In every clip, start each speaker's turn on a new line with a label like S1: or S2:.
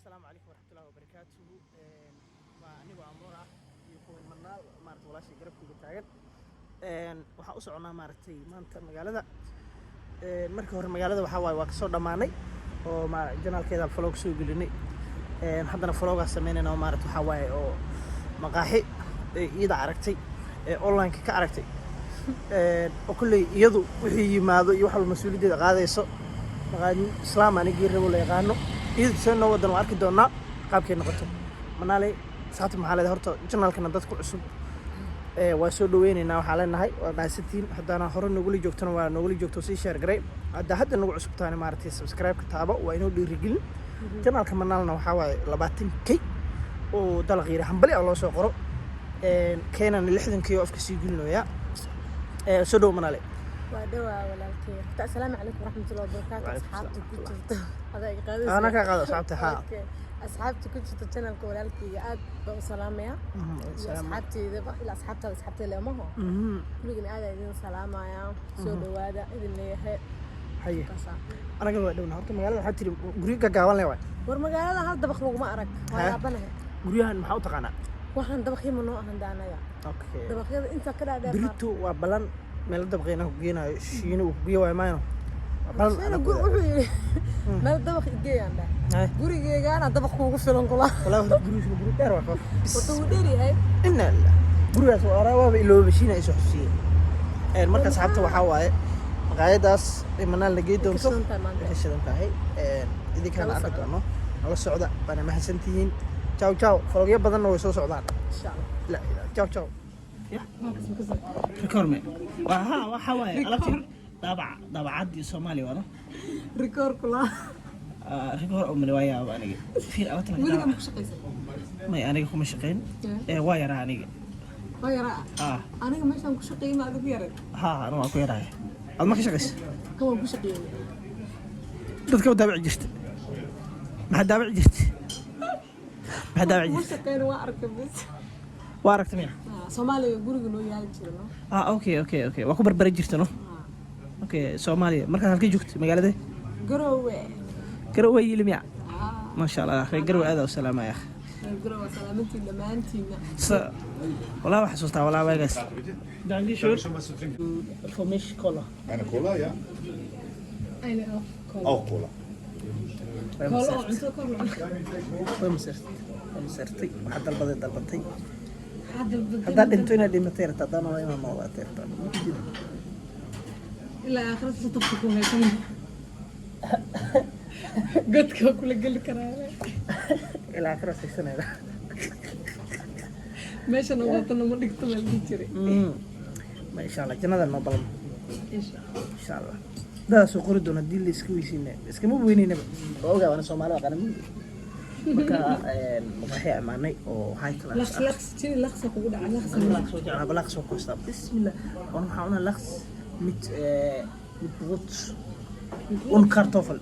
S1: Asalaamu calaykum waraxmatullahi wabarakaatuhu. Waa anigoo Amoor ah iyo kuwa Manaal, maarata, walaashii garabkayga taagan. Waxaan u soconaa, maaragtay, maanta magaalada. Markii hore magaalada waxaa waaye waa kasoo dhammaanay oo ma channelkeeda vlog soo gelinay. Haddana vlogaa sameynayna oo, maarata, waxaa waaye oo maqaaxi ee iyada aragtay ee online-ka ka aragtay, oo kolley iyadu wixii yimaado iyo wax walba mas-uuliyaddeeda qaadayso. Maqaayad Islaam anigii rabo la yaqaano iyadu see noo wadan, waa arki doonaa qaabkay noqoto. Manaaley, saabta maxaa leedahay? Horta channelkana dadku cusub waa soo dhaweyneynaa. Waxaa leenahay waa mahadsantihiin. Haddaana hore nogula joogtona, waa nogula joogto, sii share garay. Hadda hadda nagu cusubtaani, maaragtay, subscribe-ka taabo, waa inoo dhiirigelin. Channelka Manaalna waxaa waaye 20 K oo dalaq yiri hambali ah loo soo qoro. Keenana 60 K oo afka sii gelinoyaa. Soo dhow, Manaale.
S2: Waa dhawaa, walaalkey. Horta asalaamu calaykum waraxmatullahi wabarakaatu.
S1: Wacalaykum
S2: Asxaabta ku
S1: salaam.
S2: jirta adaa iga qaadaysa.
S1: Ana kaa qaado asxaabta, haa.
S2: Okay. Asxaabta ku jirta channelka walaalkeyga aad baan u salaamaya iyo asxaabteydaba, ilaa asxaabtaada, asxaabteeda lemaho. Kulligana aad idin salaamaya, soo dhawaada idin leeyahay.
S1: Haye.
S2: Kaasaa.
S1: Anaga waa dhowna. Horta magaalada waxaa tiri guryo gaggaaban le waay.
S2: War magaalada hal dabaq laguma arag, waa
S1: Haa?
S2: yaabanahay.
S1: Guryahan maxaa u taqaanaa?
S2: Waxaan dabaqyo ma noo ahan da anaga. Dabaqyada inta ka dhaadheer.
S1: Birito waa balan meel dabaqeena ku geenaayo, Shiino uu ku geeyo waayo maayno. Waa balan.
S2: Shiina
S1: anag.
S2: Wuxuu yidhi meel dabaq igeeyaan dheh.
S1: Haye.
S2: Gurigeygaana dabaq kuugu filan kula.
S1: Walaa horta gurigiisa guri dheer waa kor.
S2: Horta wuu dheer yahay.
S1: Inna lillaah, gurigaas waa oraa, waaba ilooba, Shiina isoo xusiyey. Marka asxaabta, waxaa waaye maqaayadaas ay Manaal na gey doonto.
S2: Way ka shidan tahay maanta.
S1: Way ka shidan tahay. Idinkaana
S2: Nala
S1: arki
S2: socda.
S1: doono, nala socda, waana mahadsantihiin. Ciao ciao. Vlogyo badanna way soo socdaan.
S2: Insha Allah.
S1: La ilaha, ciao ciao. Record me waa waxa waaye alaabtii daabac daabacaddii Soomaaliya waano.
S2: Record kula.
S1: Record oo male waa yaaba aniga. Fiir alaabta laga
S2: Weliga ma
S1: daabac.
S2: ku shaqaysan?
S1: May, aniga kuma shaqayn. Ee waa yaraa aniga.
S2: Waa yaraa.
S1: Ah.
S2: Aniga meeshaan ku shaqeeyay ma adigu yaray?
S1: Ha, aniga waan ku yarahay. Aad ma ka shaqaysa?
S2: Kan waan ku shaqeeyay.
S1: Dadka u daabaci jirta? Maxaa daabaci jirta? Maxaa daabaci
S2: Kuma
S1: jirta?
S2: shaqeyn, waa arkay bas.
S1: Waa aragta miya?
S2: Ah, Soomaaliga guriga noo yaali jira no.
S1: Ah, okay, waa ku barbari jirta no. Okay, Soomaaliya markaad halkay joogto, magaalada?
S2: Garowe.
S1: Garowe yili miya?
S2: Ah.
S1: Maasha Allah, reer Garowe aad u salaamaya.
S2: Reer Garowe salaamantiin dhammaantiina.
S1: Walaa waa xasuustaa, walaa waagaas. Danke schön.
S3: Schon was zu trinken?
S1: Für mich Cola.
S3: Eine Cola, ja?
S2: Ayna ah cola.
S3: Auch Cola.
S1: Way
S2: Cola oo
S1: maseertay.
S2: cunto kor loo.
S1: Way maseertay. Way maseertay. Waxaa dalbaday dalbatay.
S2: Hadda.
S1: Haddaad dhinto inaad dhimatay rabtaa, haddaan noolaa inaad noolaatay rabtaa.
S2: Ilaa aakhirada satafka ku haysan. Godka kula geli karaa.
S1: Ilaa aakhira saysanayda.
S2: Meeshan waatana ma dhigto meel dhihi jiray.
S1: Ma insha Allah jannada noo balan.
S2: Insha Allah.
S1: Insha Allah. Dadaa soo qori doona haddii la iska weysiina. Iskama weynaynaba. Waa ogaa, waana Soomaali waa qaran. Marka maqaaxi amaanay oo high class.
S2: Laks laks jini laksa kugu dhaca laksa.
S1: Laks oo jeclaa, laks oo kosta. Bismillah. Waan waxaa cunaa laks mit Brot und Kartoffel.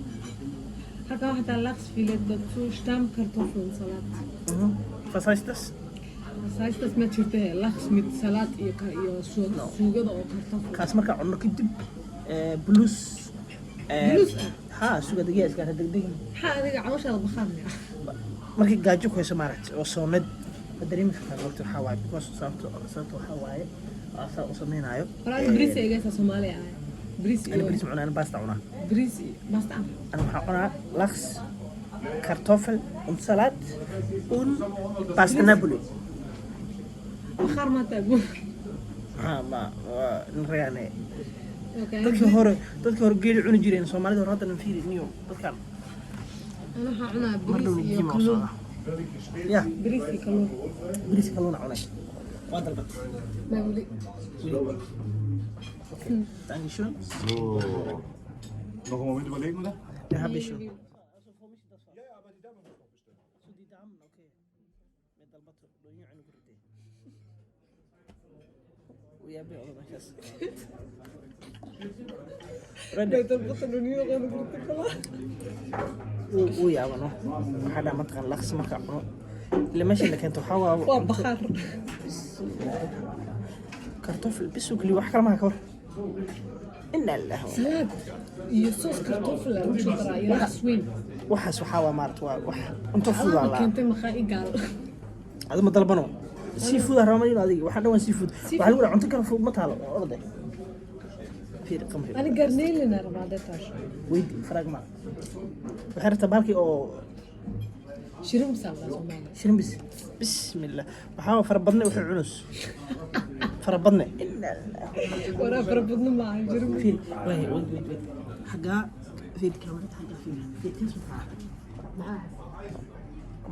S2: Halkan waxaa taa Lachsfilet, dazu Stammkartoffelsalat.
S1: Was heißt das?
S2: Saastas ma jirta he, laks mit salaad iyo iyo suugada oo kartoffel.
S1: Kaas markaa cunno kadib plus
S2: Plus ah?
S1: Ha, suga degdeg iska degdeg.
S2: Maxaa adiga calooshaada bakhaar miya?
S1: Markii gaajo ku hayso, maaragtay, oo soonad ma dareemi kartaa waqti. Waxaa waaye because sababto waxaa waaye saa u sameynaayo.
S2: Walaal, bariis igaysa Soomaaliya ah. Bariis
S1: Ani
S2: iyo
S1: bariis ma cunaa, ani basta cunaa.
S2: Bariis iyo basta ah.
S1: Ani waxaa cunaa Lachs, Kartoffel und Salat und Pasta Napoli.
S2: Bakhaar ma taago.
S1: Maxaa ma waa nin ragaane. Dadkii hore geeli cuni jireen Soomaalida hore, haddana fiiri niyo dadkan.
S2: Ana waxaa cunaa
S1: Mar dhow
S2: bariis iyo
S1: gym oo
S2: kalluun.
S1: socda ya.
S2: Bariis iyo kalluun.
S1: Bariis kalluun cunay, waa dalbatay?
S2: Ma weli.
S1: Danke schön.
S3: So. Noch einen Moment überlegen, oder?
S1: Ja, hab ich schon. So die Damen, okay. Met dalbato, doonyo cunug riday. Uu yaabay oday meeshaas.
S2: Bay dalbata dhuniyo qeyb gurta kala.
S1: Wuu yaabano. Waxaa dhaa mataqaan laqsi markaa cuno. Ila meesha la keento waxaa waa
S2: Waa bakhaar.
S1: Kartoffel bis oo keliya, wax kale maha ka war. Inna lillahi wa
S2: Salaad iyo soos kartoffel lagu soo daraa iyo laks weyn.
S1: Waxaas waxaa waa maarata, waa wax cunto fudud aa
S2: Alaaba
S1: la
S2: keentay maqaa'i gaal.
S1: Adi ma dalbano, seafood aa rabaa adiga. Waxaa dhan waa seafood. Waxaa lagu dhaha cunto kale fudud ma taalo. Orday, fiir qamri.
S2: Ani garneylina rabaa hadday taasho.
S1: Weydi faraag ma waxay rabtaa bahalkii oo
S2: Shrimps aa la Soomaaliya.
S1: Shrimpis, bismillah. Waxaa fara badne wuxuu cunus fara badne.
S2: Waraa, fara badno maaha shrimps.
S1: Fiir, waay, wait, wait, wait. Xaggaa fiir, kamarad xaggaa fiir, fiir kaas maxaa?
S2: Maxaa?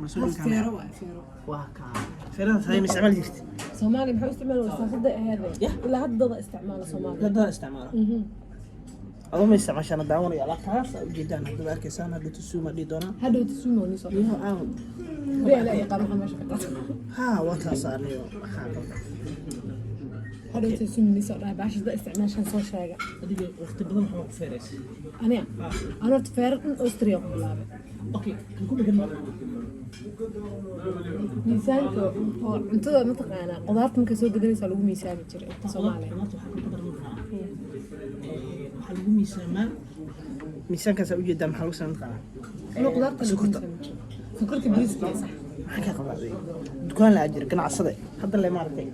S1: Ma soo
S2: Haf
S1: dhow.
S2: Feero waay, feero.
S1: Waa kaa feeradaas hay ma isticmaali jirtid?
S2: Soomaaliya maxaa u isticmaala wasaasada aheede.
S1: Yah.
S2: Ilaa hadda dada isticmaala Soomaaliya.
S1: Dada isticmaala. Adoo ma isticmaashaan daawanaya alaabtaas aa ujeedaan haddaba arkaysaan hadda tusuuma dhihi doonaa.
S2: Hadhow tusuuma nii soo.
S1: Iyo aan
S2: Real ay yaqaan waxa meesha ka qaata.
S1: Haa, waa taas aniyo waxaa
S2: Hadhow tusuuma nii soo dhahay baasha dada isticmaashaan soo sheega.
S1: Adiga waqti badan waxaa ku feeraysa?
S2: Aniga? Ana horta feero dhan Austria ku bilaabay.
S1: Okay, kan ku dhegan.
S2: Miisaanka oo cuntada mataqaanaa, qudaarta markay soo gadanaysaa lagu miisaami jiray Soomaaliya.
S1: Qudaarta waxaa ku daran waxaa lagu miisaamaa miisaankaasaa ujeedaa. Maxaa lagu sameyn taqaanaa?
S2: Ano qudaarta lagu
S1: Sokorta.
S2: miisaami jiray. Sokorta, bariiska, sax.
S1: Maxaa ka qabaa adiga? Dukaan la jira ganacsade hadda le maaragtay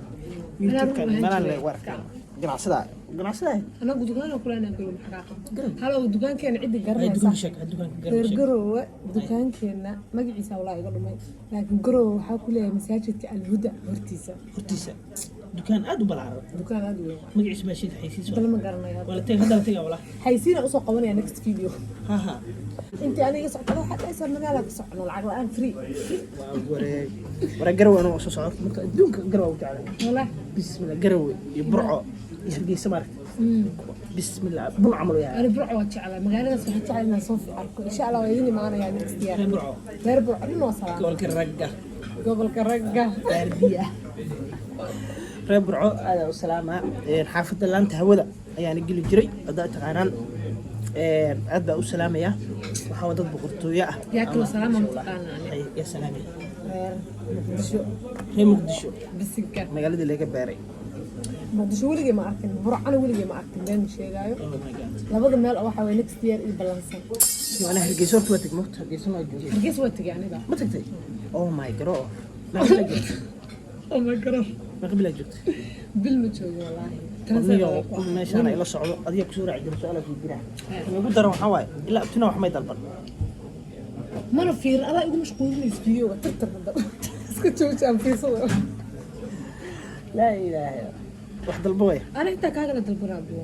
S1: YouTube-kan meelaan le waarka ganacsada ganacsada.
S2: Anagu dukaan kulana garow maxaa ka qabta? Halow, dukaankeena ciddi garanaysa.
S1: Dukaan sheeg, dukaanka garan
S2: Reer
S1: sheeg.
S2: Garoowe dukaankeenna magaciisa walaa iga dhumay, laakiin Garoowe waxaa ku leeyahay masaajidka Alhuda hortiisa.
S1: Hortiisa dukaan aad u balaaran.
S2: Dukaan aad u weyn.
S1: Magaciisa baa sheeg, xaysiis.
S2: Hadda lama garanayo.
S1: Waa la tegay, hadda la tegay walaa.
S2: Xaysiina usoo qabanaya next video.
S1: Ha ha.
S2: Intii aniga socota waxaad dhahaysaa magaalaa ka socono lacag la-aan, free.
S1: Waa wareeg wareeg. Garowe anuu soo socdo marka adduunka Garowe ugu jeclay.
S2: Walaa.
S1: Bismillah, Garowe iyo Burco iyo Hargeysa maaragta, bismillah, bun camal u yahay.
S2: Ani Burco waa jeclaa, magaaladaas waxaa jeclaa inaan soo arko. Insha Allah waa idin imaanayaa next year.
S1: Reer Burco.
S2: Reer Burco dhan waa salaam.
S1: Gobolka ragga.
S2: Gobolka ragga.
S1: Baardiya. Reer Burco aad u salaamaa. Xaafadda Laanta Hawada ayaana geli jiray haddaa taqaanaan. Aad baa u salaamaya. Waxaa waa dad boqortooyo ah.
S2: Yaa kaloo salaama mataqaanaa ani?
S1: Ay, yaa salaamaya?
S2: Reer Muqdisho.
S1: Reer Muqdisho.
S2: Bisinka.
S1: Magaaladii laga baaray.
S2: Muqdisho weligay ma arkin, Burcana weligay ma arkin, been ma sheegaayo.
S1: Oh my God.
S2: Labada meel oo waxaa waye next year ii ballansan.
S1: Yo, ana Hargeysa horta waa tag mogta, Hargeysa waa joogay.
S2: Hargeysa waa tegay aniga.
S1: Ma tagtay? Oh my God, meeqa bilaa joogtay?
S2: Oh my God.
S1: Meeqa bilaa joogtay?
S2: Bil ma joogo wallaahi.
S1: Aniga meeshaan ila socdo adiga kusoo raaci jiro su-aalaas weydiinaa. Kan ugu daran waxaa waaye ilaa abtina wax may dalban.
S2: Mana fiirin, adaa igu mashquulinaysa videoga. Tartar hadda iska jooji, aan fiirsado.
S1: Laa ilaaha illa, wax dalbo way.
S2: Ana xitaa kaagala dalbanaa buu.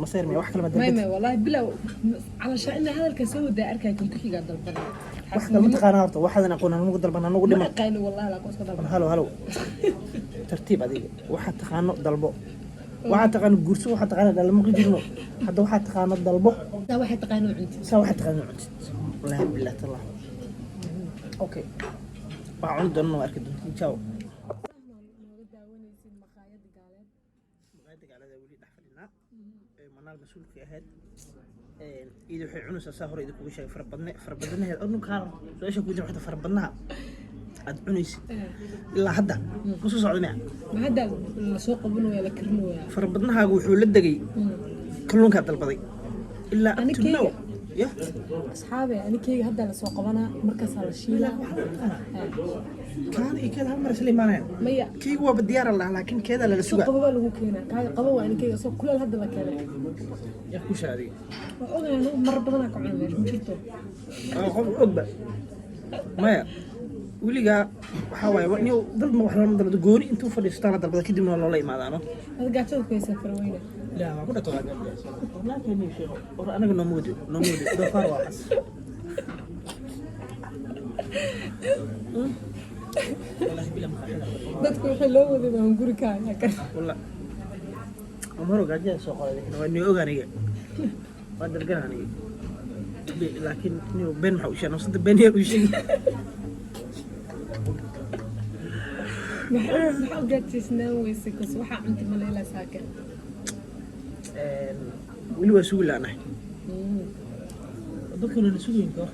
S1: Maseer miya? Wax kale ma
S2: may
S1: dalbad?
S2: May wallaahi, bilow calashaa inaa hadalka soo wadaa arkaya kan kuxigaa dalbanaa.
S1: Wax kale ma taqaanaa horta? Waxaadan aqoon hanugu dalban, hanugu
S2: Ma
S1: dhiman.
S2: aqaani wallahi, laa iska dalban.
S1: Halow, halow, tartiib. Adiga waxaad taqaano dalbo, waxaad taqaano guurso, waxaad taqaano dhalmo ku jirno hadda, waxaad taqaano dalbo.
S2: Saa waxay taqaano cunti.
S1: Saa waxaad taqaano cuntid, wallahi billah tallah. Okay, waxaa cuni doonana waa arki doontiin. Ciao.
S2: Nooga daawanaysid maqaayada gaaleed.
S1: Maqaayadda gaalada weli dhex fadhinaa. Manaal mas-uulkii ahayd iyada waxay cunaysaa, saa hore idinkugu sheegay, farabadne farabadnaheed anu kaa su-aasha ku jira waxta farabadnaha aad cunaysid ilaa hadda ma soo socda miya?
S2: Ma hadda lasoo qabanaya, la karinaya.
S1: Farabadnahaagu wuxuu la degay kalluunkaa dalbaday ilaa up
S2: Ani
S1: to now.
S2: keyga.
S1: Ya.
S2: Asxaabe, ani keyga hadda lasoo qabanaa, markaasaa la shiilaa.
S1: Kaada iyo keeda hal mar isla imaanayaan.
S2: Maya.
S1: Keygu waaba diyaar la dhahaa, laakiin keeda lala
S2: soo
S1: sugaa.
S2: Qabo baa lagu keenaa, kaaga qabo waa ani keyga soo kuleel hadda la keenay.
S1: Yaa ku shaadiga?
S2: Waa ogahay anigu, marar badanaa ka cuna meesha ma jirto.
S1: Qof ogba maya weligaa waxaa waaye niyow dalma wax lama dalbado, gooni intuu fadhiistaan la dalbada, kadibna waa loola imaadaano.
S2: Ada gaajada ku haysaa farweyne.
S1: La waa ku dhato sheeko war anaga nooma wado, nooma wado doofaar waa xas. Wallahi bila maqaaxida.
S2: Dadku wixii loo waday baan guri ka hayaa kar.
S1: Walla amaro gaajada soo qoray waa niyo og aniga waa dargan aniga. Laakiin niyo been maxaa u sheegay nafsada, been yaa u sheegay.
S2: Maxaa u gaajaysnaan weysay? Kas waxaa cunta maleelaa saaka.
S1: Weli waa sugi laanahay dadkuna na sugayn ka hor.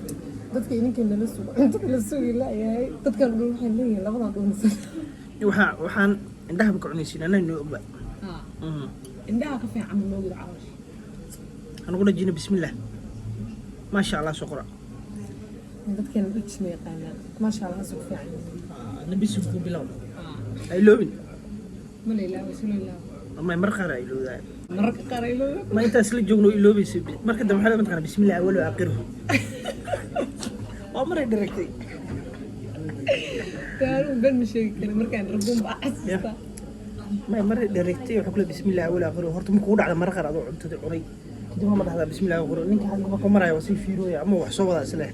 S2: Dadka idinka nala sugo, cuntada la sugi laayahay, dadkan dhan waxay leeyihiin labadan dhuunsan.
S1: Waxaan indhahaba ka cunaysiin anaa noo ogba.
S2: Indhaha ka fiican ma moogid caloosha.
S1: Hanugu dhajina bismillah, maasha Allah, soo qora.
S2: Dadkeena dhajis ma yaqaanaan. Maasha Allah, asug fiican.
S1: Nabisu ku bilow, ha iloobin.
S2: Ma la ilaawo, isla ilaawo.
S1: Ama mar qaar ay ilowdaa.
S2: Mararka qaar ay ilaawo.
S1: Ma intaas la joogno iloobaysa. Marka dambe waxaa mataqaana bismillah awalu aaqiruhu. Waa maray dhiragtay.
S2: Anu ben ma sheegi karin, markaan rabuun baa xasuustaa.
S1: Ma maray dhiragtay, wuxuu kule bismillah awalu aaqiruhu. Horta markuu dhacda marar qaar adoo cuntada cunay kadib ma dhahdaa bismillah aaqiruhu? Ninka xagga markuu maraayo waa sii fiirooya ama wax soo wadaa isle.